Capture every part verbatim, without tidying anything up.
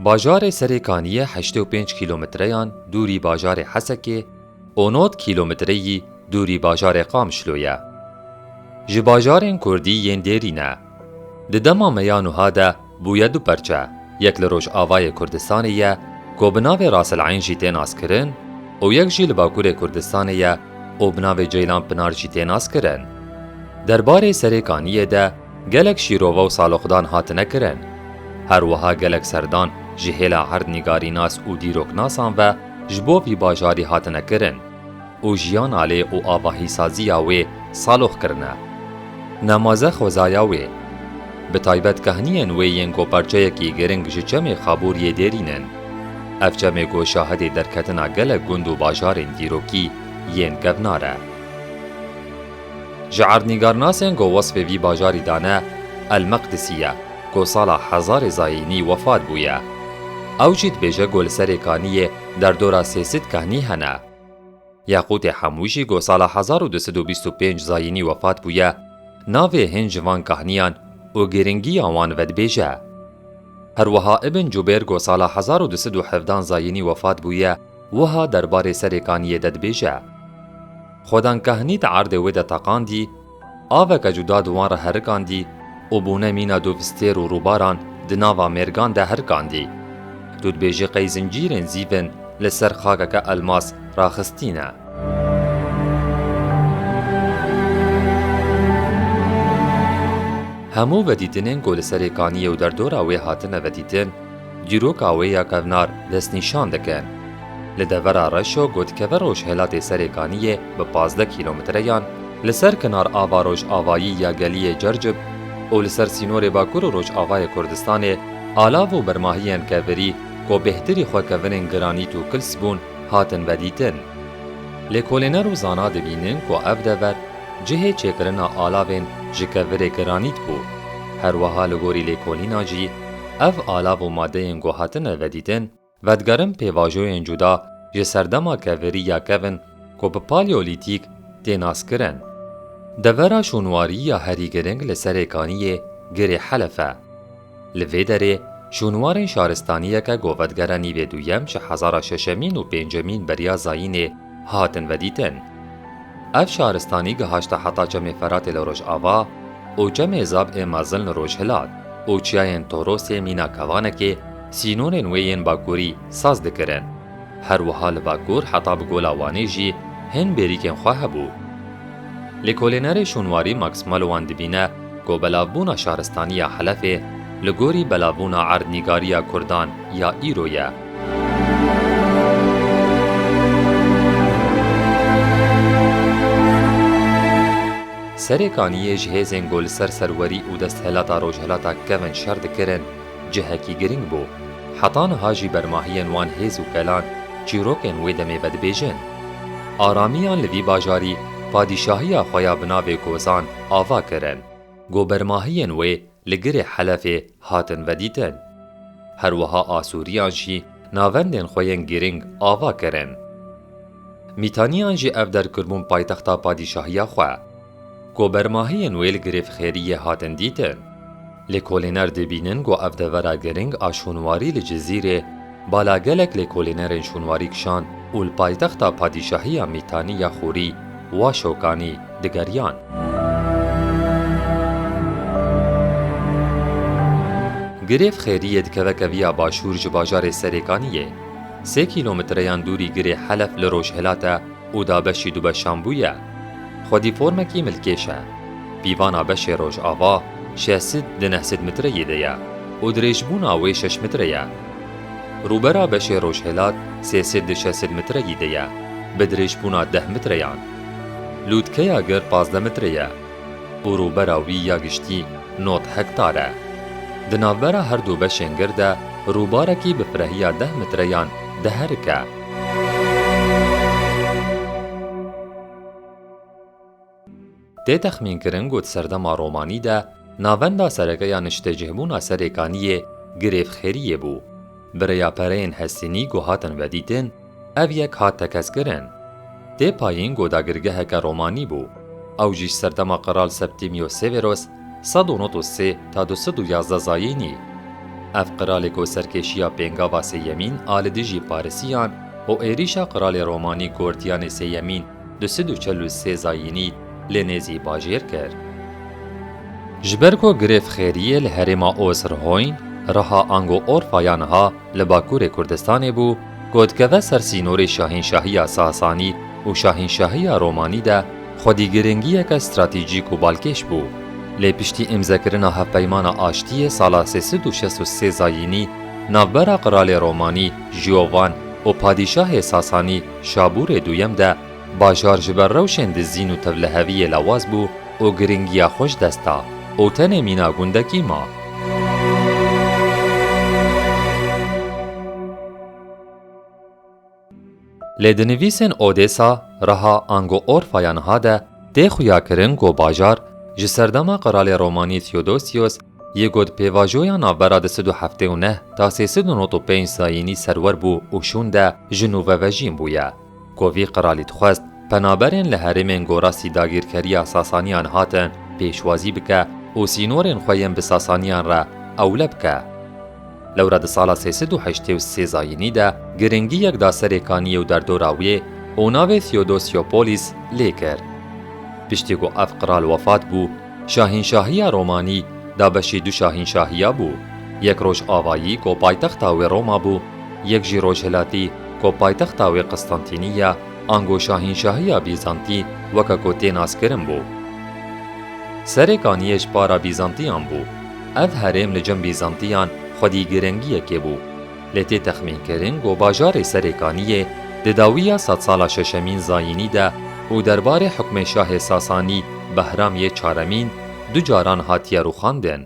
Bajarê Serêkaniyê heştê û pênc kîlometreyan dûrî bajarê Hesekê û nod kîlometreyî dûrî bajarê Qamişlo ye. Ji bajarên kurdî yên dêrî ne. Di dema me ya nuha de bûye du perçe, yek li rojavayê Kurdistanê ye ku bi navê Ras El Eyn jî tê naskirin û yek jî li bakurê Kurdistanê ye û bi navê Ceylan Pinar jî tê naskirin. Derbarê Serêkaniyê de gelek şîrove û saloqdan hatine kirin. Her wiha gelek serdan ji hêla erdnîgarînas û dîroknasan ve ji bo vî bajarî hatine kirin û jiyana lê û avahîsaziya wê salox kirine. Nemaze xwezaya wê. Bi taybet kehniyên wê yên ku parçeyekî giring ji çemê Xabûriyê dêrîn in. Ev çemê ku şahidê derketina gelek gund û bajarên dîrokî yên kevnar e. Ji erdnîgarnasên ku wesfê vî bajarî dane, El Meqdisî ye, ku sala hezarê zayînî wefat bûye. Ew jî dibêje ku li Serêkaniyê derdora sê sed kehnî hene. Yaqûtê Hemû jî ku sala hezar û du sed û bîst û pênc zayînî wefat bûye, navê hin ji van kahniyan û girîngiya wan vedibêje. Her wiha Ibn Cubêr ku sala hezar û du sed û hevdan zayînî wefat bûye, wiha derbarê Serêkaniyê de dibêje: Xwedan kahnî di erdê wê de teqandî, aveke cuda di wan re herikandî û bûne mîna dûvistêr û rûbaran di nava mêrgan de herikandî. Tu dibêjî qey zincîrên zîv in li ser xakeke elmas raxistî ne. Hemû vedîtinên ku li Serêkaniyê û derdora wê hatine vedîtin, dîroka wê ya kevnar destnîşan dikin. Li devera Reşo ku dikeve rojhilatê Serêkaniyê bi pazdeh kîlometreyan, li ser kinar ava rojavayî ya geliyê Cercib û li ser sînorê bakur û rojavayê Kurdistanê, alav û bermahiyên kevirî ku bêhtirî xwe kevirên granît û kils bûn, hatin vedîtin. Lêkolîner û zana dibînin ku ev dever cihê çêkirina alavên ji kevirê granît bû. Her wiha li gorî lêkolînan jî ev alav û madeyên ku hatine vedîtin, vedigerin pêvajoyên cuda ji serdema kevirî ya kevin ku bi Paleolîtîk tê naskirin. Devera şûnwarî ya herî giring li Serêkaniyê Girê Helef e. Li vê derê şûnwarên şaristaniyeke ku vedigere nîvê duyem ji hezara şeşemîn û pêncemîn beriya zayînê hatin vedîtin. Ev şaristanî gihaşte heta çemê Feratê li rojava û çemê Zab ê mezin li rojhilat û çiyayên Torosê mîna kevanekê sînorên wê yên bakurî saz dikirin. Her wiha li bakur heta bi Gola Wanê jî hin bêrîkên xwe hebû. Lêkolînerê şûnwarî Max Malwan dibîne ku belavbûna şaristaniya Helefê li gorî belavbûna erdnîgariya Kurdan ya îro ye. Serêkaniyê ji hêzên ku li ser serwerî û desthilata rojhilata kevin şer dikirin, cihekî girîng bû. Heta niha jî bermahiyên wan hêz û gelan çîrokên wê demê vedibêjin. Aramiyan li vî bajarî padîşahiya xwe ya bi navê Kozan ava kirin. Ku bermahiyên wê li Girê Helefê hatin vedîtin. Her wiha Asûriyan jî navendên xwe yên girîng ava kirin. Mîtaniyan jî ev der kiribûn paytexta padîşahiya xwe. Ku bermahiyên wê li Girê Fixêriyê hatin dîtin. Lêkolîner dibînin ku ev devera giring a şûnwarî li Cizîrê bala gelek lêkolînerên şûnwarî kişand û li paytexta padîşahiya Mîtanî ya Xûrî wa Şokanî digeriyan. Girê Fixêriyê dikeve keviya başûr ji bajarê Serêkaniyê. Sê kîlometreyan dûrî Girê Helef li rojhilat e û da beşî dubeşan bûye. Xwedî formekî milkêş e. Pîvana beşê rojava şeş sed di neh sed metreyê de ye û dirêjbûna wê şeş metre ye. Rûbera beşê rojhilat sê sed di şeş sed metreyî de ye, bi dirêjbûna deh metreyan. Lûtkeya gir pazdeh metre ye û rûbera wî ya giştî nod hektar e. Di navbera her du beşên gir de rûbarekî bi firehiya deh metreyan diherike. Tê texmînkirin ku di serdema romanî de navenda sereke ya niştecihbûna Serêkaniyê Girê Fixêriyê bû. Bi rêya pereyên hestînî ku hatin vedîtin, ev yek hat tekez kirin. Tê payîn ku dagirgeheke romanî bû. Ew jî ji serdema Qral Septîmyo Severos sed û nod û sê ta du sed û yazdeh zayînî. Ev qiralê ku serkêşiya pêngava sêyemîn a li dijî Parisiyan û êrîşa qiralê Romanî Gordiyanê sêyemîn du sed û çel û sê zayînî li nêzî bajêr kir. Ji ber ku girêv xêriyê li herêma Osrhoyn, Riha ango Orfa ya niha li Bakurê Kurdistanê bû, ku dikeve ser sînorê Şahînşahiya Sasanî û Şahînşahiya Romanî de xwedî giringiyeke stratejîk û balkêş bû. Lê piştî îmzekirina Hevpeymana Aştiyê sala sê sed û şêst û sê zayînî, navbera qiralê Romanî Jiovan û padîşahê Sasanî Şabûrê Duyem de, bajar ji ber rewşên dizîn û tevliheviyê lawaz bû û giringiya xwe ji dest da û tenê mîna gundekî ma. Lê di nivîsên Odesa, Riha ango Orfa ya niha de tê xuyakirin ku bajar ji serdema qiralê Romanî Theodosius yê ku di pêvajoya navbera du sed û heftê û neh ta sê sed û nod û pênc zayînî serwer bû û şûn de ji nû vevejîn bûye. Ku vî qiralî dixwest penaberên li herêmên ku rastî dagîrkeriya Sasaniyan hatin pêşwazî bike û sînorên xwe yên bi Sasaniyan re ewle bike. Lewra di sala sê sed û heştê û sê zayînî de giringiyek da serê kaniyê û derdora wê û navê Theodosiopolîs lê kir. Piştî ku ev qiral wefat bû, Şahînşahiya Romanî da beşî du şahînşahiya bû. Yek rojavayî ku paytexta wê Roma bû, yek jî rojhilatî ku paytexta wê Qistantîniye, ango Şahînşahiya Bîzantî weke ku tê naskirin bû. Serê Kaniyê ji para Bîzantiyan bû. Ev herêm li cem Bîzantiyan xwedî giringiyekê bû. Lê tê texmînkirin ku bajarê Serê Kaniyê di dawiya sedsala şeşemîn zayînî de û derbarê hukmê şahê Sasanî Behram yê çaremîn du caran hatiye rûxandin.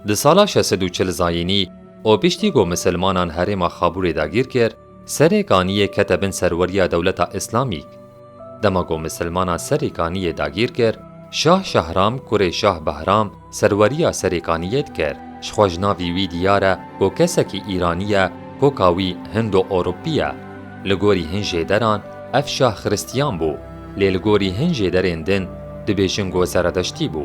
Di sala şeş sed û çil zayînî û piştî ku misilmanan herêma Xabûrê dagîr kir, Serê Kaniyê kete bin serweriya dewleta Îslamîk. Dema ku misilmanan Serê Kaniyê dagîr kir, Şah Şahram kurê Şah Behram serweriya Serê Kaniyê dikir. Ji xwe ji navî wî diyar e ku kesekî Îranî ye, koka wî Hindo-Ewropî ye. Li gorî hin jêderan ev şah xiristiyan bû, lê li gorî hin jêderên din dibêjin ku zeredeştî bû.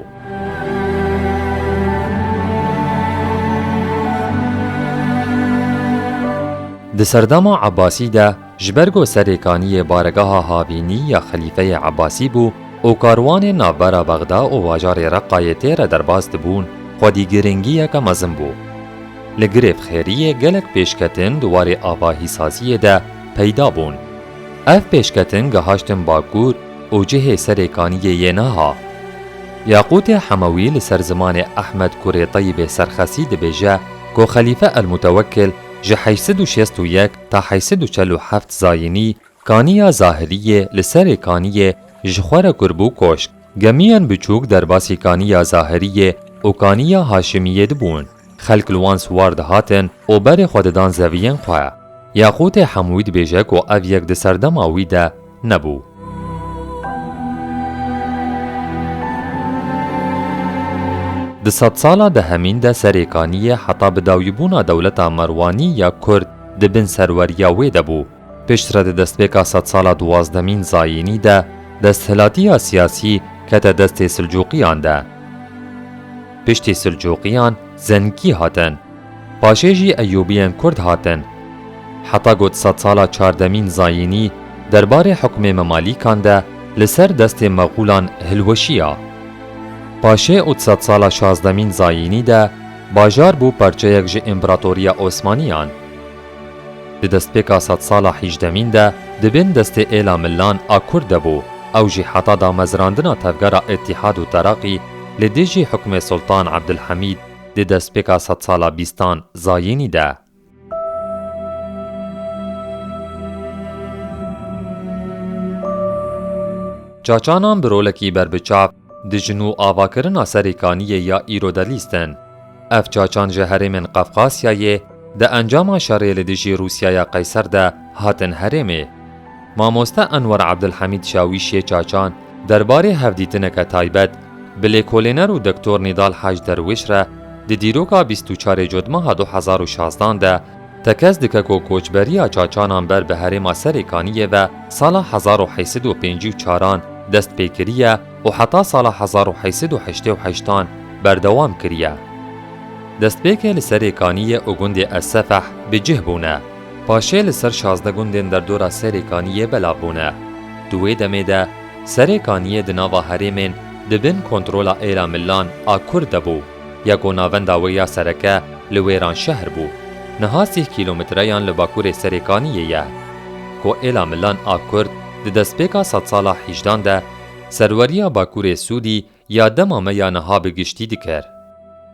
Di serdema Ebasî de, ji ber ku Serê Kaniyê baregeha havînî ya Xelîfeyê Ebasî bû û karwanên navbera Bexda û bajarê Reqayê tê re derbas dibûn, xwedî giringiyeke mezin bû. Li girêv xêriyê gelek pêşketin di warê avahîsaziyê de peyda bûn. Ev pêşketin gihaştin Bakur û cihê Serê Kaniyê yê niha. Yaqûtê Hemewî li ser zimanê Ehmed kurê Teyibê Serxesî dibêje ku Xelîfe El-Mutewekil ji heşt sed û şêst û yek ta heşt sed û çel û heft zayînî Kaniya Zahiriyê li Serê Kaniyê ji xwe re kirbû koşk. Gemiyên biçûk derbasî Kaniya Zahiriyê û Kaniya Haşimiyê dibûn. Xelk li wan siwar dihatin û berê xwe didan zeviyên xwe. Yaqûtê Hemwî dibêje ku ev yek di serdema wî de nebû. Di sedsala dehemîn de Serê Kaniyê heta bi dawîbûna dewleta Merwanî ya Kurd di bin serweriya wê de bû. Piştre di destpêka sedsala duwazdemîn zayînî de desthilatiya siyasî kete destê Silcûqiyan de. Piştî Silcûqiyan Zenkî hatin. Paşê jî Eyûbiyên Kurd hatin. Heta got sedsala çardemîn zayînî derbarê hukmê Memalîkan de li ser destê Mexûlan hilweşiya. Paşê û di sedsala şazdemîn zayînî de bajar bû parçeyek ji Împaratoriya Osmaniyan. Di destpêka sedsala hîjdemîn de di bin destê êla Milan a Kurd de bû. Ew jî heta damezrandina tevgera Îtîhad û Teraqî li dijî hukmê Sultan Ebdilhemîd di destpêka sedsala bîstan zayînî de. Çaçanan bi rolekî berbiçav di ji nû avakirina Serê Kaniyê ya îro de lîstin. Ev çaçan ji herêmên Qafqasyayê di encama şerê li dijî Rûsyaya Qeyser de hatin herêmê. Mamoste Enwer Ebdilhemîd Şawîş yê çaçan derbarê hevdîtineke taybet bi lêkolîner û doktor Nîdal Hac Derwêş re di dîroka bîst û çarê Cotmeha du hezar û şazdan de tekez dike ku koçberiya çaçanan ber bi herêma Serê Kaniyê ve sala hezar û heyt sed û pêncî û çaran dest pê kiriye û heta sala hezar û heşt sed û heştê û heştan berdewam kiriye. Destpêkê li Serê Kaniyê û gundê Es-Sefeh bi cih bûne. Paşê li ser şazdeh gundên derdora Serê Kaniyê belav bûne. Di wê demê de Serê Kaniyê di nava herêmên di bin kontrola Êla Milan a Kurd de bû, ya ku navenda wê ya sereke li Wêranşehr bû. Niha sîh kîlometreyan li bakurê Serê Kaniyê ye. Ku Êla Milan a Kurd di destpêka sedsala hîjdan de serweriya bakurê Sûdî ya dema me ya niha bi giştî dikir.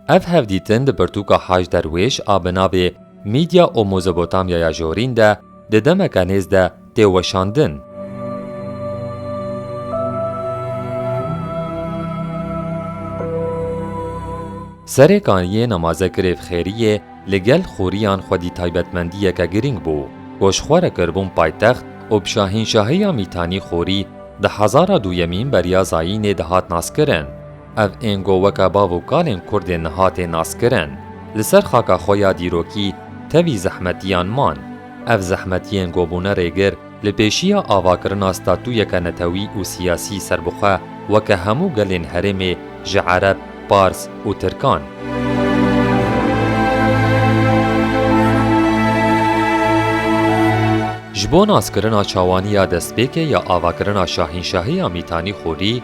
Ev hevdîtin di pirtûka Hac Derwêş a bi navê Mîdya û Mezopotamyaya Jorîn de di demeke nêz de tê weşandin. Serê Kaniyê nemaze kirêv xêriyê li gel Xoriyan xwedî taybetmendiyeke girîng bû. Ku ji xwe re kiribûn paytext û bi şahînşahiya Mîtanî Xorî di hezara duyemîn beriya zayînê dihat naskirin. Ev ên ku weke bav û kalên Kurdên niha tê naskirin, li ser xaka xwe ya dîrokî tevî zehmetiyan man. Ev zehmetiyên ku bûne rêgir li pêşiya avakirina statûyeke netewî û siyasî serbixwe weke hemû gelên herêmê ji Ereb, Pars û Tirkan. Ji bo naskirina çawaniya destpêkê ya avakirina şahînşahiya Mîtanî Xorî,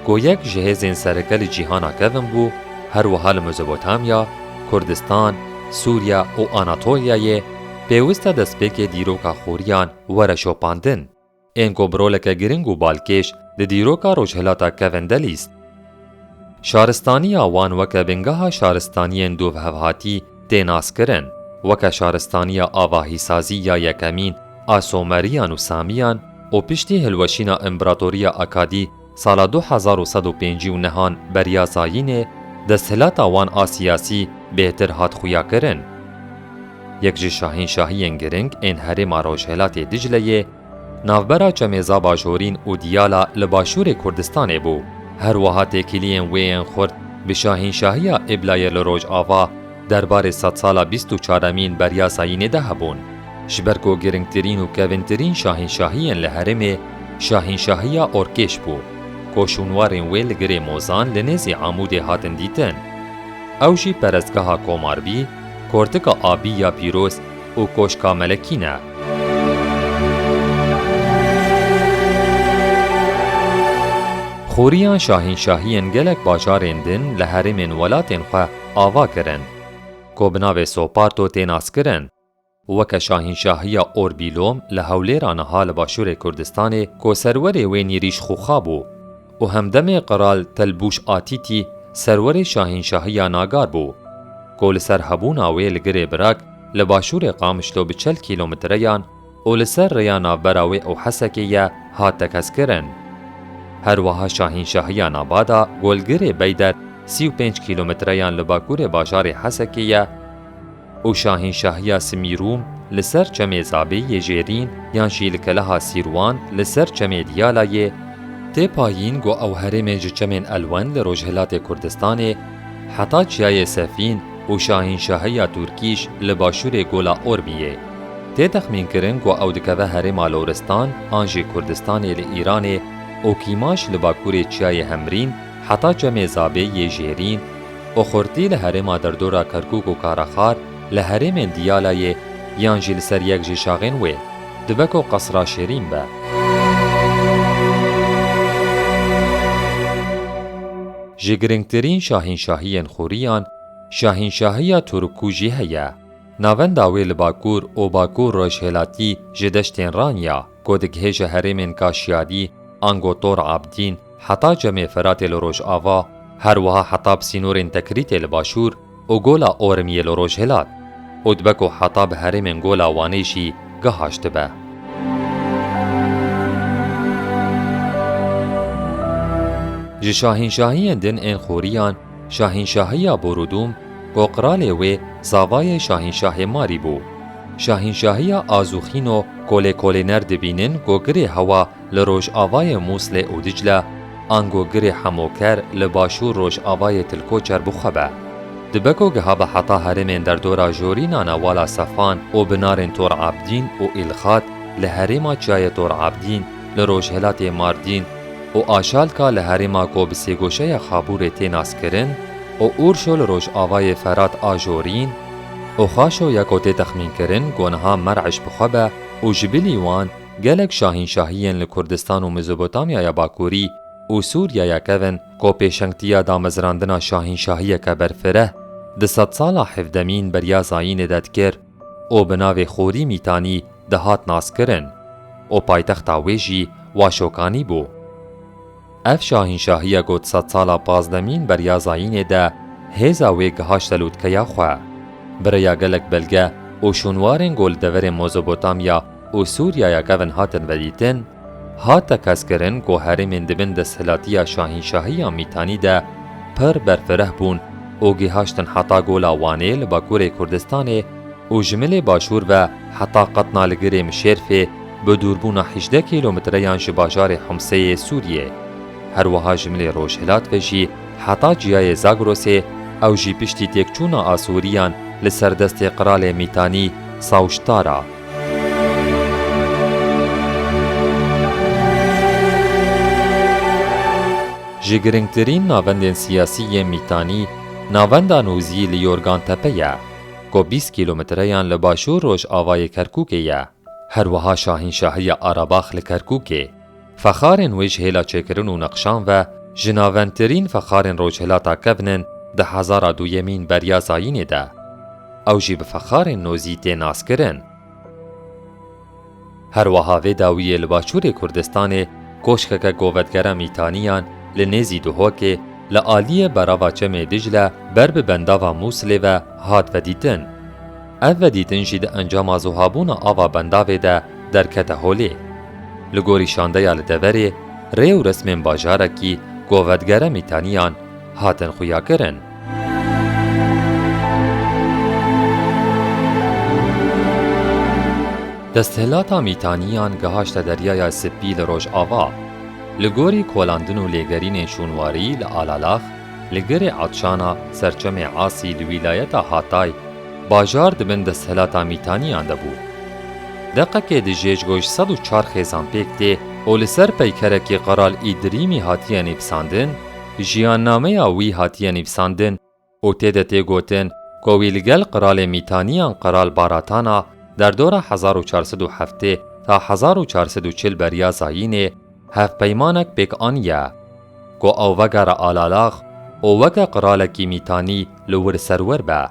ku yek ji hêzên sereke li cîhana kevin bû, her wiha li Mezopotamya, Kurdistan, Sûriye û Anatolyayê pêwist e destpêkê dîroka Xoriyan were şopandin. Ên ku bi roleke girîng û balkêş di dîroka Rojhilata Kevin de lîst. Şaristaniya wan weke bingeha şaristaniyên dûvhevhatî tê naskirin, weke şaristaniya avahîsazî ya yekemîn a Someriyan û Samiyan û piştî hilweşîna Împaratoriya Akadî sala du hezar û sed û pêncî û nehan beriya zayînê, desthilata wan a siyasî bêhtir hat xuyakirin. Yek ji şahînşahiyên girîng ên herêma Rojhilatê Dicleyê, navbera Çemê Zaba Jorîn û Diyala li başûrê Kurdistanê bû. Her wiha têkiliyên wê yên xurt bi şahînşahiya Îblayê li Rojava derbarê sedsala bîst û çaremîn beriya zayînê de hebûn. Ji ber ku girîngtirîn û kevintirîn şahînşahiyên li herêmê şahînşahiya Orkêş bû, ku şûnwarên wê li girê Mozan li nêzî Amûdê hatin dîtin. Ew jî perestgeha Komarbî, Kortika Abî ya Pîroz û Koşka Melekî ne. Xoriyan şahînşahiyên gelek bajarên din li herêmên welatên xwe ava kirin, ku bi navê Soparto tê naskirin. Weke şahînşahiya Orbilom li Hewlêra niha li başûrê Kurdistanê ku serwerê wê Nîrîş Xuxa bû û hemdemê Qral Telbûş Atîtî serwerê şahînşahiya Nagar bû, ku li ser hebûna wê li girê Birak li başûrê Qamişlo bi çel kîlometreyan û li ser rêya navbera wê û Hesekê ye, hat tekez kirin. Her wiha şahînşahiya Nabada ku li girê Beyder sî û pênc kîlometreyan li bakurê bajarê Hesekê ye, û şahînşahiya Simîrûm li ser çemê Zabê yê Jêrîn yan jî li keleha Sîrwan li ser çemê Diyalayê, tê payîn ku ew herêmên ji çemên Elwend li rojhilatê Kurdistanê heta çiyayê Sefîn û şahînşahiya Tirkîş li başûrê Gola Orbiyê. Tê texmînkirin ku ew dikeve herêma Loristan an jî Kurdistanê li Îranê û Kîmaş li bakurê çiyayê Hemrîn heta çemê Zabê yê Jêrîn û xurtî li herêma derdora Kerkûk û Karaxar li herêmên Diyalayê yan jî li ser yek ji şaxên wê, dibe ku Qesra Şêrîn be. Ji girîngtirîn şahînşahiyên Xoriyan, şahînşahiya Turkû jî heye. Navenda wê li bakur û bakur rojhilatî ji deştên Ranya, ku digihêje herêmên Kaşiyadî, ango Tor Abdîn, heta çemê Firatê li rojava, her wiha heta bi sînorên Tekrîtê li başûr û Gola Ormiyê li rojhilat, û dibe ku heta bi herêmên Gola Wanê jî gihaştibe. Ji şahînşahiyên din ên Xoriyan, şahînşahiya Borûdûm, ku qralê wê zavayê şahînşahê Marî bû. Şahînşahiya Azûxîno, ku lê kolêner dibînin ku girê hewa li rojavayê Mûslê û Dicle, ango girê Hemoker li başûr rojavayê Tilkoçer bi xwe be. Dibe ku gihabe heta herêmên derdora Jorîna Newala Sefan û binarên Tor Abdîn û Îlxat li herêma çiyayê Tor Abdîn li rojhilatê Mardîn û Aşalka li herêma ku bi sêgoşeya Xabûrê tê naskirin û Ûrşo li rojavayê Ferat a Jorîn û Xaşo ya ku tê texmînkirin ku niha Mer'ij bi xwe be û ji bilî wan gelek şahînşahiyên li Kurdistan û Mezopotamyaya Bakurî û Sûriyaya kevin ku pêşengtiya damezrandina şahînşahiyeke berfireh di sedsala hevdemîn beriya zayînê de dikir û bi navê Xorî Mîtanî dihat naskirin û paytexta wê jî Waşokanî bû. Ev şahînşahiya ku di sedsala pazdemîn beriya zayînê de hêza wê gihaşte lûtkeya xwe. Bi rêya gelek belge û şûnwarên ku li deverên Mezopotamya û Sûriyaya kevin hatin vedîtin, hat tekez kirin ku herêmên di bin desthilatiya şahînşahiya Mîtanî de pir berfireh bûn û gihaştin heta Gola Wanê li bakurê Kurdistanê û ji milê başûr ve heta qetna li girê Mişêrfê bi dûrbûna hejdeh kîlometreyan ji bajarê Humseyê Sûriyê. Her wiha ji milê rojhilat ve jî heta ciyayê Zagrosê, ew jî piştî têkçûna Asûriyan li ser destê qiralê Mîtanî Sawştara. Ji girîngtirîn navendên siyasî yên Mîtanî, navenda Nûzî li Yorgantepe ye, ku bîst kîlometreyan li başûr rojavayê Kerkûkê ye. Her wiha şahînşahiya Arabax li Kerkûkê. Fexarên wê ji hêla çêkirin û neqşan ve ji navendtirîn fexarên rojhilata kevn in di hezara duyemîn beriya zayînê de. Ew jî bi fexarên Nûzî tê naskirin. Her wiha vê dawiyê li başûrê Kurdistanê koşkeke govedgera Mîtaniyan li nêzî Duhokê li aliyê berava Çemê Dicle ber bi bendava Mûsilê ve hat vedîtin. Ev vedîtin jî di encama zuhabûna ava bendavê de derkete holê. Li gorî şandeya li deverê, rê û resmên bajarekî govedgera Mîtaniyan hatin xuyakirin. Desthilata Mîtaniyan gihaşte Deryaya Spî li rojava. Li gorî kolandin û lêgerînên şûnwarî li Alalax, li girê Atşana serçemê Asî li wîlayeta Hatay, bajar di bin desthilata Mîtaniyan de bû. Deqekê dijê ji go ji sed û çar xêzan pêk tê û li ser peykerekî Qral Îdrîmî hatiye nivîsandin, jiyannameya wî hatiye nivîsandin û tê de tê gotin ku wî li gel qiralê Mîtaniyan Qral Baratana derdora hezar û çar sed û heftê ta hezar û çar sed û çil beriya zayînê hevpeymanek pêk aniye ku ew vegere Alalax û weke qiralekî Mîtanî li wir serwer be.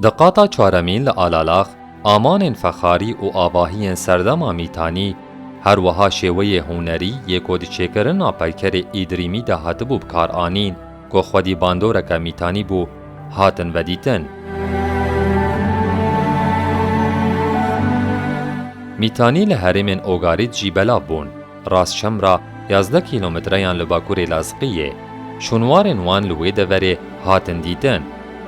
Di qata çaremîn li Alalax, amanên fexarî û avahiyên serdema Mîtanî, her wiha şêweyê hunerî yê ku di çêkirina peykerê Îdrîmî de hatibû bikaranîn, ku xwedî bandoreke Mîtanî bû, hatin vedîtin. Mîtanî li herêmên Ogarit jî belav bûn. Rast Şemra, yazdeh kîlometreyan li bakurê Lazqiyê. Şûnwarên wan li wê deverê hatin dîtin,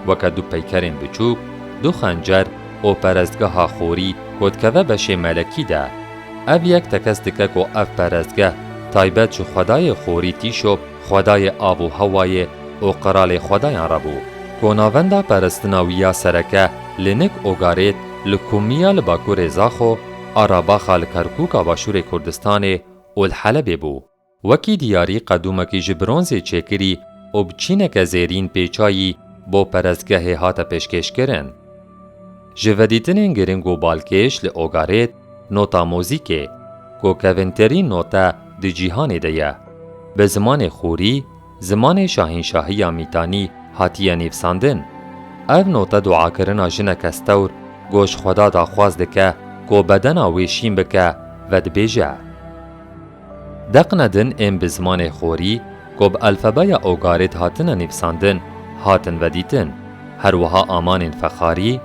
weke du peykerên biçûk, du xencer û perestgeha Xorî ku dikeve beşê melekî de. Ev yek tekez dike ku ev perestgeh taybet ji xwedayê Xorî Tîşop, xwedayê av û hewayê û qiralê xwedayan re bû, ku navenda perestina wî ya sereke li nik Ogarêt li Kumiya li bakurê Zaxo, Arabaxa li Kerkûka başûrê Kurdistanê û li Helebê bû. Wekî diyarî qedûmekî ji bronzê çêkirî û bi çîneke zêrîn pêçayî bo perestgehê hate pêşkêşkirin. Ji vedîtinên giring û balkêş li Ogarêt nota mozîkê, ku kevintirîn note di cîhanê de ye, bi zimanê Xorî, zimanê şahînşahiya Mîtanî hatiye nivîsandin. Ev note duakirina jineke stewr, ku ji Xweda daxwaz dike, ku bedena wê şîn bike, vedibêje. Deqne din ên bi zimanê Xorî, ku bi alfabeya Ogarêt hatine nivîsandin, hatin vedîtin. Her wiha amanên fexarî,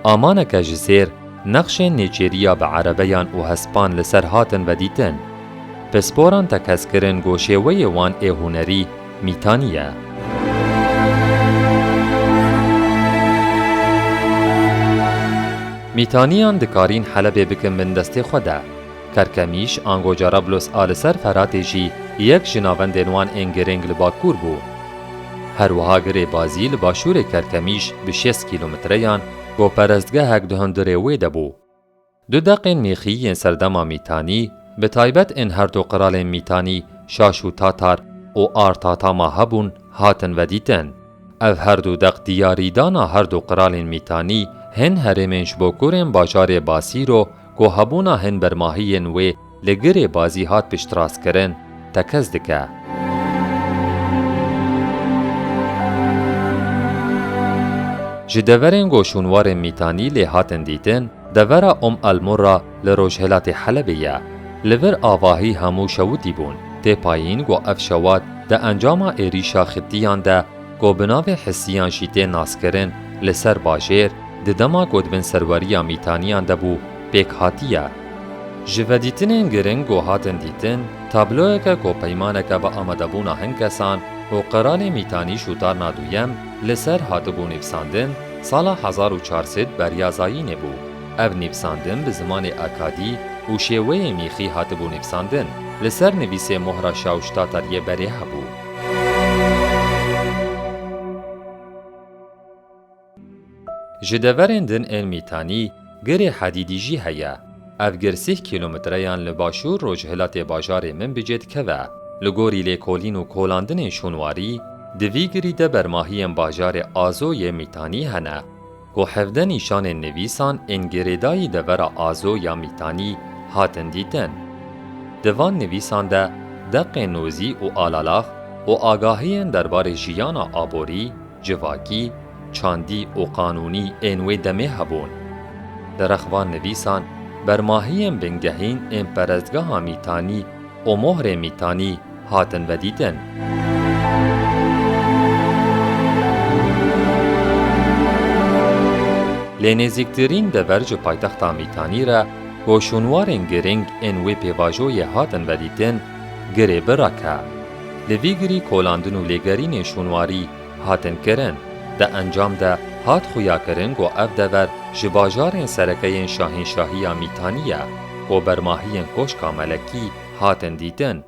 amaneke ji zêr, nexşên nêçêriya bi erebeyan û hespan li ser hatin vedîtin. Pisporan tekez kirin ku şêweyê wan ê hunerî Mîtanî ye. Mîtaniyan dikarîn Helebê bikin bin destê xwe de. Kerkemîş, ango Cerablos a li ser Feratê jî yek ji navendên wan ên girîng li bakur bû. Her wiha girê Bazî li başûrê Kerkemîş bi şêst kîlometreyan, ku perestgehek di hundirê wê de bû. Du deqên mêxî yên serdema Mîtanî, bi taybet ên her du qiralên Mîtanî, Şaş û Tatar û Artatama hebûn, hatin vedîtin. Ev her du deq diyarîdana her du qiralên Mîtanî hin herêmên ji bo kurên bajarê Basîro ku hebûna hin bermahiyên wê li Girê Bazî hat piştrastkirin, tekez dike. Ji deverên ku şûnwarên Mîtanî lê hatin dîtin, devera Om El Murra li rojhilatê Helebê ye. Li vir avahî hemû şewitî bûn. Tê payîn ku ev şewat di encama êrîşa Xittiyan de, ku bi navê Hisiyan jî tên naskirin, li ser bajêr, di dema ku di bin serweriya Mîtaniyan de bû, pêk hatiye. Ji vedîtinên giring ku hatin dîtin, tabloyeke ku peymaneke bi amadebûna hin kesan û qiralê Mîtanî Şûtarna Duyem li ser hatibû nivîsandin, sala hezar û çar sed beriya zayînê bû. Ev nivîsandin bi zimanê akadî û şêweyê mîxî hatibû nivîsandin, li ser nivîsê mohra Şawştatar yê berê hebû. Ji deverên din ên Mîtanî, Girê Hedîdî jî heye. Ev gir sîh kîlometreyan li başûr rojhilatê bajarê Minbicê dikeve. Li gorî lêkolîn û kolandinên şûnwarî, di vî girî de bermahiyên bajarê Azo yê Mîtanî hene, ku hevdeh nîşanên nivîsan ên girêdayî devera Azo ya Mîtanî hatin dîtin. Di van nivîsan de deqên nozî û alalax û agahiyên derbarê jiyana aborî, civakî, çandî û qanûnî ên wê demê hebûn. Li rex van nivîsan bermahiyên bingehîn ên perestgeha Mîtanî û mohrê Mîtanî hatin vedîtin. Lê nêzîktirîn dever ji paytexta Mîtanî re ku şûnwarên giring ên wê pêvajoyê hatin vedîtin, Girê Birak e. Li vî girî kolandin û lêgerînên şûnwarî hatin kirin. Di encam de hat xuyakirin ku ev dever ji bajarên sereke yên şahînşahiya Mîtanî ye, ku bermahiyên Koşka Melekî hatin dîtin.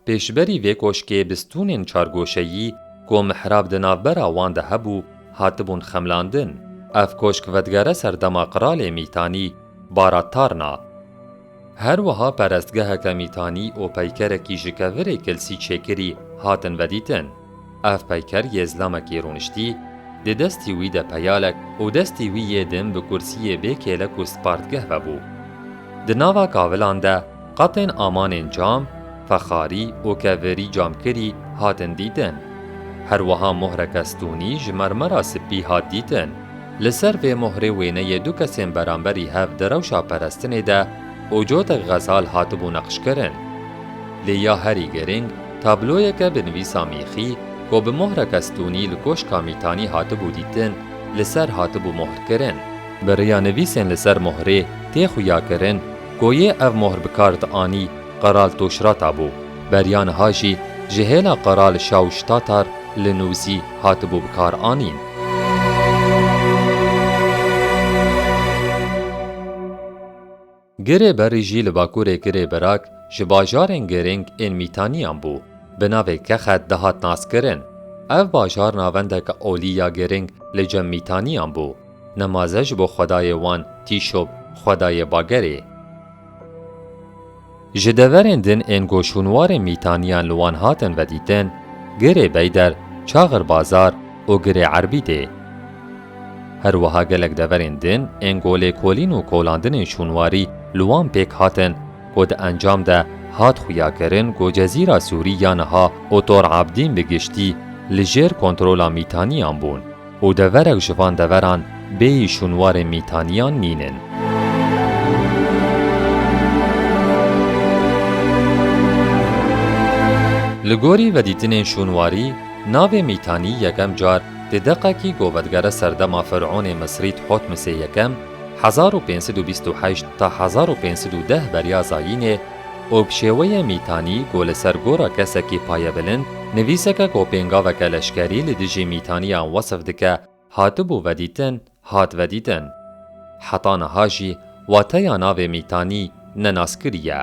Pêşberî vê koşkê bi stûnên çargoşeyî ku mihrab di navbera wan de hebû, hatibûn xemlandin. Ev koşk vedigere serdema qiralê Mîtanî, Bara Tarna. Her wiha perestgeheke Mîtanî û peykerekî ji kevirê kilsî çêkirî hatin vedîtin. Ev peyker yê zilamekî rûniştî, di destî wî de peyalek û destî wî yê din bi kursiyê bê kêlek û spartgeh vebû. Di nava kavilan de qetên amanên cam, fexarî û kevirî camkirî hatin dîtin. Her wiha mohreke stûnî ji mermera spî hat dîtin. Li ser vê mohrê wêneyê du kesên beramberî hev di rewşa perestinê de û cotek xezal hatibû neqşkirin. Lê ya herî giring, tabloyeke bi nivîsa mîxî ku bi mohreke stûnî li Koşka Mîtanî hatibû dîtin, li ser hatibû mohrkirin. Bi rêya nivîsên li ser mohrê tê xuyakirin ku yê ev mohr bi kar dianî, Qeral Toşrata bû. Beriya niha jî ji hêla Qeral Şawştatar li Nûzî hatibû bi kar anîn. Girê Berî jî li bakurê Girê Birak ji bajarên girîng ên Mîtaniyan bû. Bi navê Kexet dihat naskirin. Ev bajar navendeke olî ya girîng li cem Mîtaniyan bû. Nemaze ji bo xwedayê wan Tîşob, xwedayê bagerê. Ji deverên din ên ku şûnwarên Mîtaniyan li wan hatin vedîtin, Girê Beyder, Çaxir Bazar û Girê Erbîdê. Her wiha gelek deverên din ên ku lêkolîn û kolandinên şûnwarî li wan pêk hatin, ku di encam de hat xuyakirin ku Cezîra Sûrî ya niha û Tor Abdîn bi giştî li jêr kontrola Mîtaniyan bûn. û deverek ji van deveran bêyî şûnwarên Mîtaniyan nînin. Li gorî vedîtinên şûnwarî, navê Mîtanî yekem car di deqekî ku vedigere serdema Fir'onê Misrî Thotmesê yekem, hezar û pênc sed û bîst û heşt ta hezar û pênc sed û deh beriya zayînê, û bi şêweyê Mîtanî ku li ser gora kesekî payebilind, nivîseke ku pêngaveke leşkerî li dijî Mîtaniyan wesif dike, hatibû vedîtin, hat vedîtin. Heta niha jî wateya navê Mîtanî nenaskirî ye.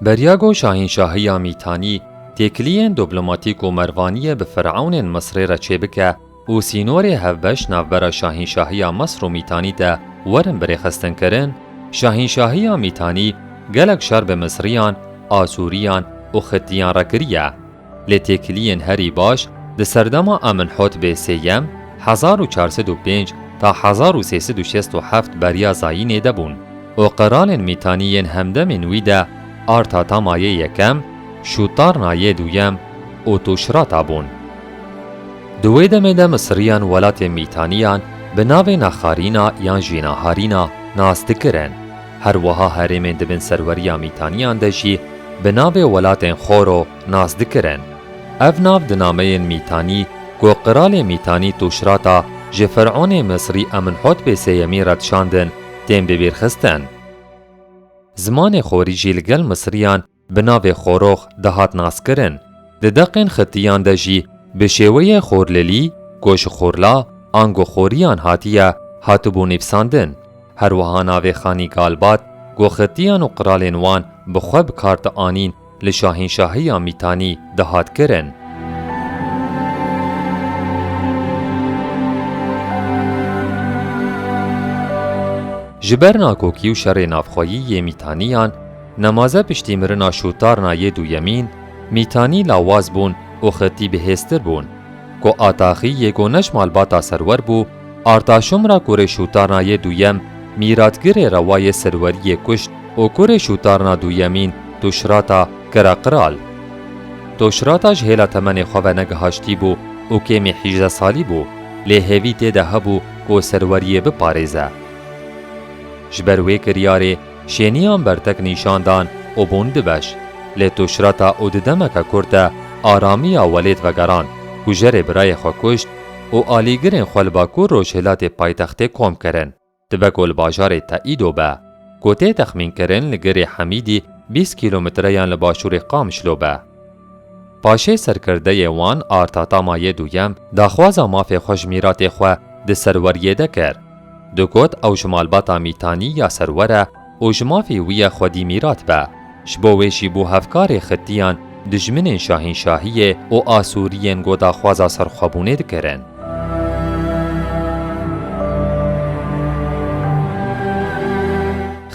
Beriya ku şahînşahiya Mîtanî têkiliyên diplomatîk û mervaniyê bi Firewnên Misrê re çêbike, û sînorê hevbeş navbera şahînşahiya Misr û Mîtanî de werin birêxistinkirin, Şahînşahiya Mîtanî gelek şer bi Misriyan, Asûriyan û Xitiyan re kiriye. Lê têkiliyên herî baş di serdema Amenhotbê sêyem, hezar û çar sed û pênc ta hezar û sê sed û şêst û heft beriya zayînê de bûn û qiralên Mîtanî yên hemdemên wî de Artatama yê yekem, Şûtarna yê duyem û Tûşrata bûn. Di wê demê de Misriyan welatên Mîtaniyan bi navê Naxarîna yan jî Naharîna nas dikirin. Her wiha herêmên di bin serweriya Mîtaniyan de jî bi navê welatên Xoro nas dikirin. Ev nav di nameyên Mîtanî ku qiralê Mîtanî Tûşrata ji fer'onê Misrî Amenhotbê sêyemî re dişandin, tên bibîrxistin. Zimanê Xorî jî li gel Misriyan bi navê Xorox dihat naskirin. Di deqên Xitiyan de jî bi şêweyê Xorlilî, ku ji Xorla ango Xoriyan hatiye, hatibû nivîsandin. Her wiha navê Xanî Galbat, ku Xitiyan û qiralên wan bi xwe bi kar dianîn, li şahînşahiya Mîtanî dihat kirin. Ji ber nakokî û şerê navxweyî yê Mîtaniyan, nemaze piştî mirina Şûtarna yê duyemîn, Mîtanî lawaz bûn û Xitî bihêztir bûn. Ku Ataxî yê ku ne ji malbata Serwer bû, Artaşumra kurê Şûtarna yê duyem, mîratgirê rewa yê Serweriyê kuşt û kurê Şûtarna duyemîn Tûşrata kira qral. Tûşrata ji hêla temenê xwe ve negihaştî bû û kêmî hîjdeh salî bû, lê hêvî tê de hebû ku Serweriyê biparêze. Ji ber wê kiryarê şêniyan bertek nîşan dan û bûn du beş. Lê Tûşrata û di demeke kurt de aramiya welêt vegerand, kujerê birayê xwe kuşt û alîgirên xwe li bakur rojhilatê paytextê kom kirin. Dibe ku li bajarê Teîdo be, ku tê texmînkirin li girê Hemîdî bîst kîlometreyan li başûrê Qamişlo be. Paşê serkirdeyê wan Artatama yê duyem daxwaza mafê xwe ji mîratê xwe di Serweriyê de kir. Digot ew ji malbata Mîtanî ya Serwer e û ji mafê wî ye xwedî mîrat be. Ji bo wê jî bû hevkarê Xitiyan, dijminên şahînşahiyê û Asûriyên ku daxwaza serxwebûnê dikirin.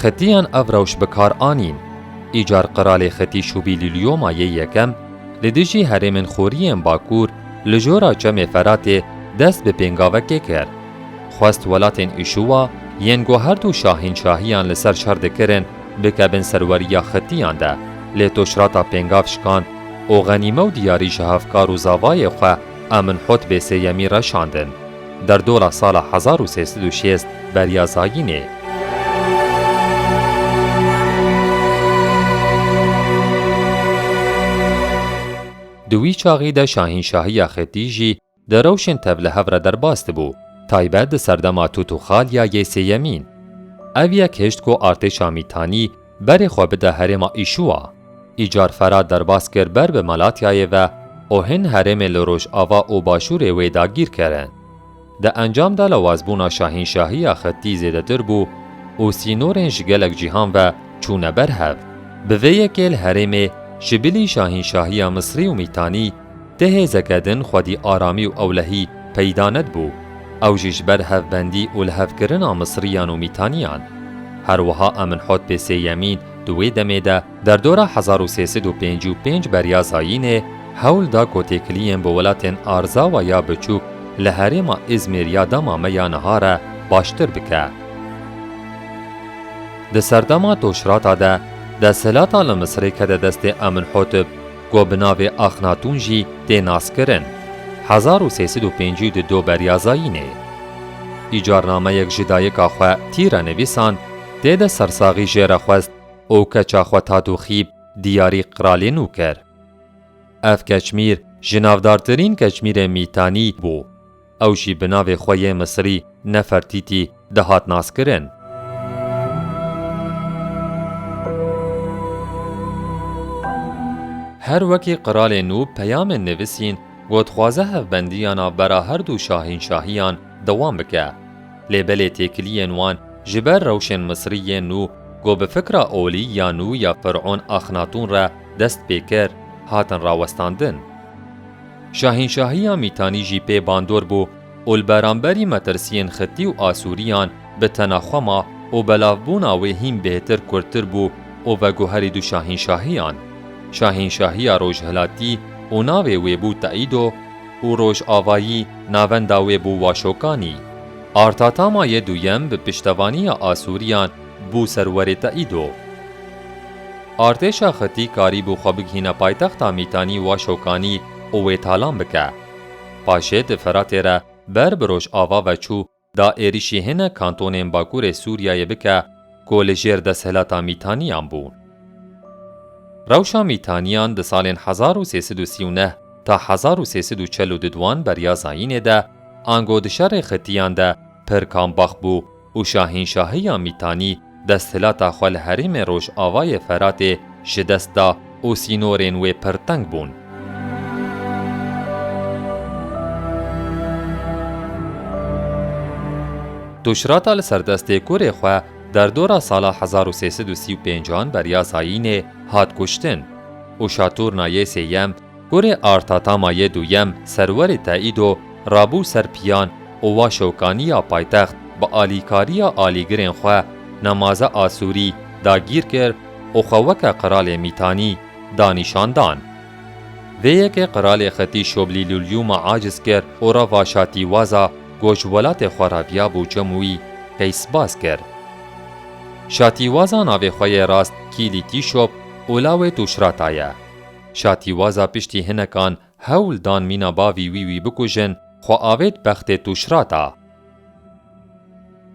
Xitiyan ev rewş bi kar anîn. Îcar qiralê Xitî Şûbîlîlyoma yê yekem li dijî herêmên Xoriyên Bakur li jora Çemê Feratê dest bi pêngavekê kir. Xwest welatên Îşûwa yên ku her du şahînşahiyan li ser şer dikirin bikevin serweriya Xitiyan de, lê Tûşrata pêngav şikand û xenîme û diyarî ji hevkar û zavayê xwe Amenhotbê sêyemî re şandin. Derdora sala hezar û sê sed û şêst beriya zayînê. Di wî çaxî de şahînşahiya Xitî jî di rewşên tevlihev re derbas dibû, taybet di serdema Tûtûxalya yê sêyemîn. Ev yek hişt ku artêşa Mîtanî berê xwe bide herêma Îşûwa. Îcar Ferat derbas kir ber bi Malatyayê ve û hin herêmê li rojava û başûrê wê dagîr kirin. Di encam de lawazbûna şahînşahiya Xitî zêdetir bû û sînorên ji gelek cîhan ve çûne ber hev. Bi vê yekê li herêmê ji bilî şahînşahiya Misrî û Mîtanî ti hêzeke din xwedî aramî û ewlehî peyda nedibû. Ew jî ji ber hevbendî û lihevkirina Misriyan û Mîtaniyan. Her wiha Amenhotbê sêyemîn di wê demê de derdora hezar û sê sed û pêncî û pênc beriya zayînê hewl da ku têkiliyên bi welatên Arzawa ya biçûk li herêma Îzmîr ya dema me ya niha re baştir bike. Di serdema Tûşrata de desthilata li Misirê kete destê Amenhotib, ku bi navê Axnatûn jî tê naskirin, hezar û sê sed û pêncî û du beriya zayînê. Îcar nameyek ji dayika xwe Tî re nivîsand, tê de sersaxî jê re xwest û keça xwe Tatûxîb diyarî qiralê nû kir. Ev keçmîr ji navdartirîn keçmîrên Mîtanî bû. Ew jî bi navê xwe yê Misirî Nefertîtî dihat naskirin. Her wekî qiralê nû peyamên nivîsîn, ku dixwaze hevbendiya navbera her du şahînşahiyan dewam bike. Lê belê têkiliyên wan ji ber rewşên Misrî yên nû, ku bi fikra olî ya nû ya Fir'on Axnatûn re dest pê kir, hatin rawestandin. Şahînşahiya Mîtanî jî pê bandor bû û li beramberî metirsiyên Xitî û Asûriyan bi tena xwe ma û belavbûna wê hîn bêhtir kurtir bû û veguherî du şahînşahiyan, Şahînşahiya Rojhilatî û navê wê bû Taîdo û Rojavayî navenda wê bû Waşokanî. Artatama yê duyem bi piştevaniya Asûriyan bû serwerê Taîdo. Artêşa Xitî karîbû xwe bigihîne paytexta Mîtanî Waşokanî û wê talan bike. Paşê di Feratê re ber bi rojava ve çû, da êrişî hinek kantonên bakurê Sûriyeyê bike ku li jêr desthilata Mîtaniyan bûn. Rewşa Mîtaniyan di salên hezar û sê sed û sî û neh ta hezar û sê sed û çel û du beriya zayînê de, ango di şerê Xitiyan de pir kambax bû û şahînşahiya Mîtanî desthilata xwe li herêmên rojavayê Feratê ji dest da û sînorên wê pir teng bûn. Tuşrata li ser destê kurê xwe derdora sala hezar û sê sed û sî û pêncan beriya zayînê hat kuştin û Şatûrna yê sêyem, kurê Artatama yê duyem, serwerê Taîdo, rabû ser piyan û Waşokaniya paytext bi alîkariya alîgirên xwe nemaze Asûrî dagîr kir û xwe weke qiralê Mîtanî da nîşandan. Vê yekê qiralê Xitî Şoblî Lûlyûma aciz kir û reva Şatîwaza ku ji welatê xwe reviyabû cem wî qeysbaz kir. Şatîwaza navê xwe yê rast Kîlî Tîşop û lawê Tûşrata ye. Şatîwaza piştî hinekan hewl dan mîna bavî wî wî bikujin, xwe avêt bextê Tûşrata.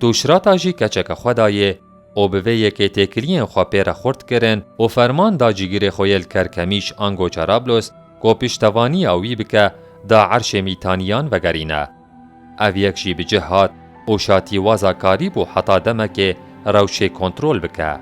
Tûşrata jî keçeke xwe dayê û bi vê yekê têkiliyên xwe pê re xurt kirin û ferman da cîgirê xwe yê li Kerkemîş ango Cerablos ku piştevaniya wî bike da erşê Mîtaniyan vegerîne. Ev yek jî bi cih hat û Şatîwaza karîbû heta demekê rewşê kontrol bike.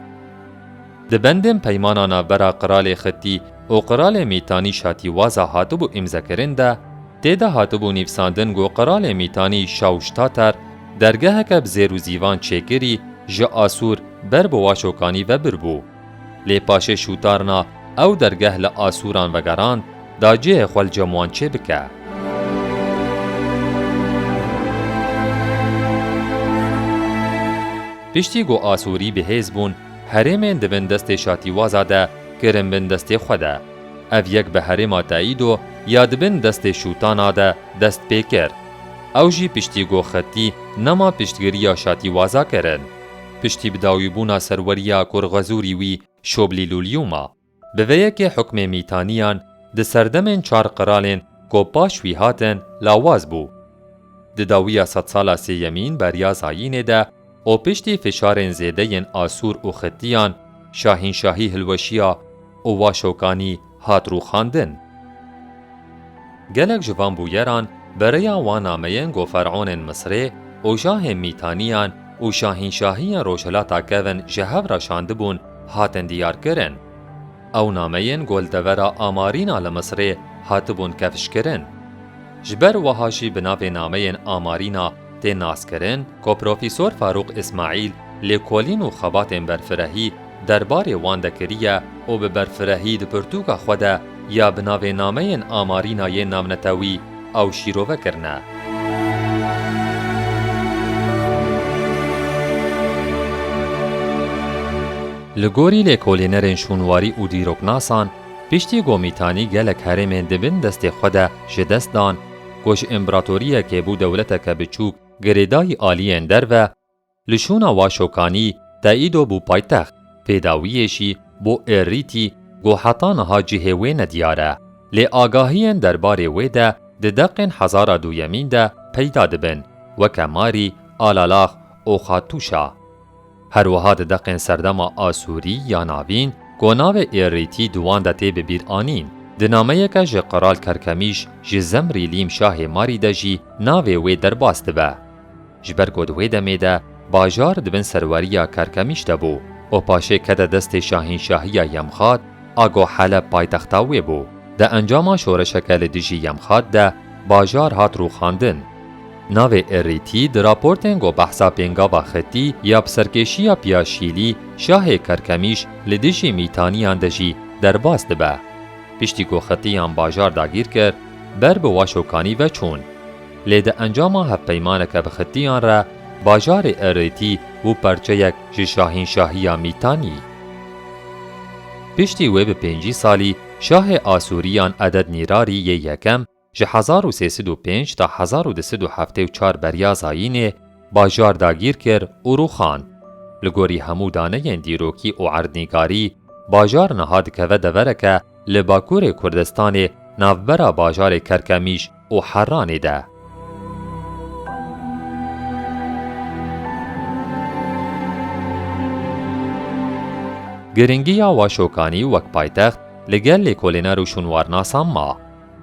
Di bendên peymana navbera qiralê Xitî û qiralê Mîtanî Şatîwaza hatibû îmzekirin de, tê de hatibû nivîsandin ku qiralê Mîtanî Şawştater dergeheke bi zêr û zîvan çêkirî ji Asûr ber bi Waşokanî ve bir bû. Lê paşê Şûtarna ew dergeh li Asûran vegerand, da cihê xwe li cem wan çêbike. Piştî ku Asûrî bi hêz bûn, herêmên di bin destê Şatîwaza de kirin bin destê xwe de. Ev yek bi herêma Taîdo ya di bin destê Şûtana de dest pê kir. Ew jî piştî ku Xitî nema piştgiriya Şatîwaza kirin. Piştî bidawîbûna serweriya kurxwezûrî wî Şoblî Lûlyûma. Bi vê yekê hukmê Mîtaniyan di serdemên çar qiralên ku paş wî hatin lawaz bû. Di dawiya sedsala sêyemîn beriya zayînê de û piştî fişarên zêde yên Asûr û Xitiyan, şahînşahî hilweşiya û Waşokanî hat rûxandin. Gelek ji van bûyeran bi rêya wan nameyên ku fer'onên Misrê û şahên Mîtaniyan û şahînşahiyên Rojhilata kevin ji hev re şandibûn, hatin diyar kirin. Ew nameyên ku li devera Amarîna li Misrê hatibûn kevşkirin. Ji ber wiha jî bi navê nameyên Amarîna tê naskirin ku Profesor Farûq Îsmaîl lêkolîn û xebatên berfirehî derbarê wan de kiriye û bi berfirehî di pirtûka xwe de ya bi navê nameyên Amarîna yên navnetewî ew şîrove kirine. Li gorî lêkolînerên şûnwarî û dîroknasan, piştî ku Mîtanî gelek herêmên di bin destê xwe de ji dest dan, ku ji împaratoriyekê bû dewleteke biçûk girêdayî aliyên derve, li şûna Waşokanî Taîdo bû paytext, pêdawiyê jî bû Êrîtî ku heta niha cihê wê nediyar e. Lê agahiyên derbarê wê de di deqên hezara duyemîn de peyda dibin, weke Marî, Alalax û Xatûşa. Her wiha di deqên serdema Asûrî ya navîn ku navê Êrîtî di wan de tê bi bîr anîn, di nameyeke ji Qral Kerkemîş ji Zemrîlîm şahê Marî de jî navê wê derbas dibe. Ji ber ku di wê demê de bajar di bin serweriya Kerkemîş de bû û paşê kete destê şahînşahiya Yemxat, a ku Heleb paytexta wê bû. Di encama şoreşeke li dijî Yemxat de bajar hat rûxandin. Navê Êrîtî di raportên ku behsa pêngava Xitî ya bi serkêşiya Piyaşîlî şahê Kerkemîş li dijî Mîtaniyan de jî derbas dibe. Piştî ku Xitiyan bajar dagîr kir, ber bi Waşokanî ve çûn. Lê di encama hevpeymaneke bi Xitiyan re bajarê Erêtî bû parçeyek ji şahînşahiya Mîtanî. Piştî wê bi pêncî salî şahê Asûriyan Eded Nîrarî yê yekem ji hezar û sê sed û pênc ta hezar û du sed û heftê û çar beriya zayînê bajar dagîr kir û rûxand. Li gorî hemû daneyên dîrokî û erdnîgarî, bajar niha dikeve devereke li Bakurê Kurdistanê navbera bajarê Kerkemîş û Herranê de. Giringiya Waşokanî wek paytext li gel lêkolîner û şûnwarnasan ma.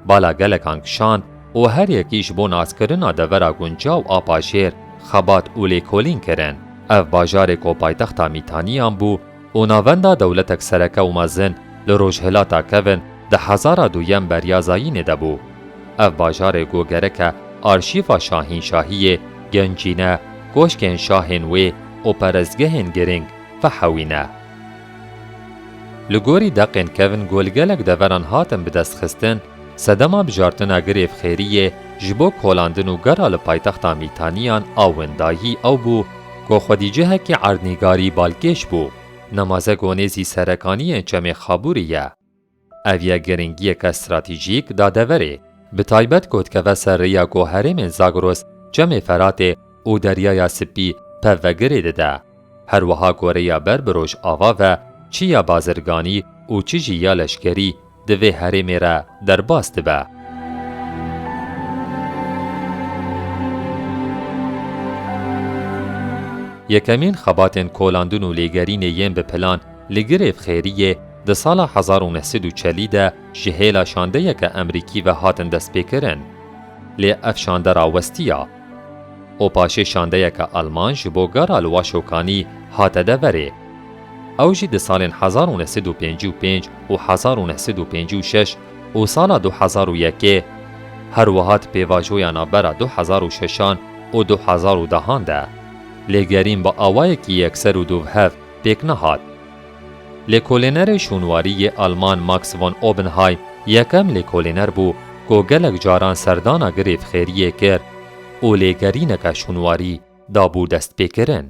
Bala gelekan kişand û her yekî ji bo naskirina devera guncaw a pajêr xebat û lêkolîn kirin. Ev bajarê ku paytexta Mîtaniyan bû û navenda dewletek sereke û mezin li rojhilata kevin di hezara duyem beriya zayînê de bû. Ev bajarê ku gereke arşîva şahînşahiyê, gencîne, koşkên şahên wê û perestgehên girîng vehewîne. Li gorî deqên kevin ku li gelek deveran hatin bidestxistin, sedema bijartina Girê Xêriyê ji bo kolandin û gera li paytexta Mîtaniyan a windayî ew bû ku xwedî cihekî erdnîgarî balkêş bû, nemaze ku nêzî serekaniyên çemê Xabûrê ye. Ev yek giringiyeke stratejîk da deverê, bi taybet ku dikeve ser rêya ku herêmên Zagros, çemê Feratê û Deryaya Spî pev ve girê dide. Her wiha ku rêya ber bi Rojava ve çi ya bazirganî û çi jî ya leşkerî di vê herêmê re derbas dibe. Yekemîn xebatên kolandin û lêgerînê yên bi plan li Girê Xêriyê di sala hezar û neh sed û çelî de ji hêla şandeyeke Emerîkî ve hatin destpêkirin. Lê ev şande rawestiya û paşê şandeyeke Alman ji bo gera li Waşokanî hate deverê. Ew jî di salên hezar û neh sed û pêncî û pênc û hezar û neh sed û pêncî û şeş û sala du hezar û yekê, her wiha di pêvajoya navbera du hezar û şeşan û du hezar û dehan de. Lêgerîn bi awayekî yekser û dûvhev pêk nehat. Lêkolînerê şûnwarî yê Alman Max von Oppenheim yekem lêkolîner bû ku gelek caran serdana Girê Xêriyê kir û lêgerîneke şûnwarî dabû destpêkirin.